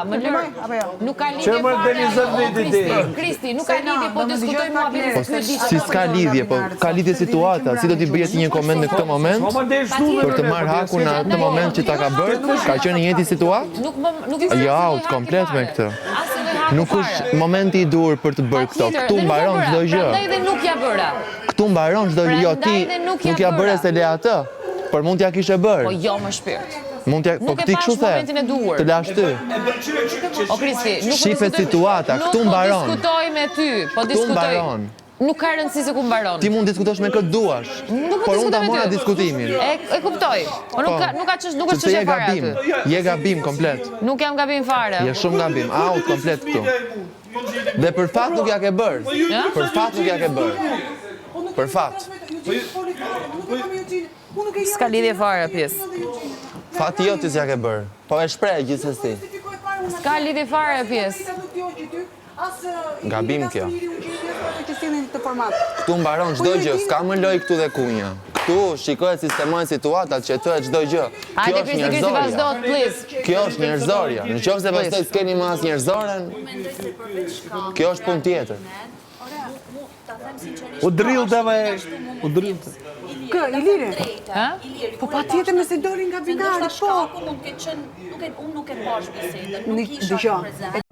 Më lër. Apo jo? Nuk ka lidhje fare. O Kristi, Kristi, nuk ka lidhje, po diskutoj mua vetëm Po se ky di si s'ka lidhje, po ka lidhje situata, si do t'i bëje ti një koment në këtë moment? Për të marrë hakun në atë moment që ta ka bërë, ka qenë i njëjti situatë? Nuk më nuk i Jo, out komplet me këtë. Nuk është momenti i duhur për të bërë këto. Këtu mbaron çdo gjë. Prandaj dhe nuk ja bëra. Këtu mbaron çdo gjë. Jo, ti nuk ja bëre se le atë, por mund t'ja kishe bërë. Po jo më shpirt. Mund t'ja, po Nuk e ti kështu pash the. momentin e duhur. Të lash ty. O Kristi, nuk po Shifet diskutoj- situata, këtu mbaron. Nuk po diskutoj me ty, po Këtu diskutoj. mbaron. Nuk ka rëndësi se ku mbaron. Ti mund diskutosh me këtë duash. Nuk po Por unë ta diskutoj me mora ty. diskutimin. E, e kuptoj. Po nuk ka nuk ka çështë, nuk është Sepse çështje je fare gabim. aty. Je gabim komplet. Nuk jam gabim fare. Je shumë gabim, out komplet këtu. Dhe për fat nuk ja ke bërë. Për fat nuk ja ke bërë. Për fat. S'ka lidhje fare pjesë. Fati jo ti s'ja ke bërë. Po e shpreh gjithsesi. S'ka lidhje fare pjesë. Gabim kjo. Këtu mbaron çdo gjë, s'ka më lojë këtu dhe kunja. Këtu shikohet sistemohen situatat, qetohet çdo gjë. Kjo Hajde është Kristi, Kristi vazhdo, njerëzorja. please. Kjo është njerëzorja. Në qoftë se pastaj s'keni më as njerëzoren, kjo është punë tjetër. U drill të me, u drill të. Kë, Iliri? Ha? Po pa tjetër nëse doli nga binari, po. Shkaku mund të ketë qenë, nuk e unë nuk e pash bisedën, nuk Nuk- isha dëgjo, prezent.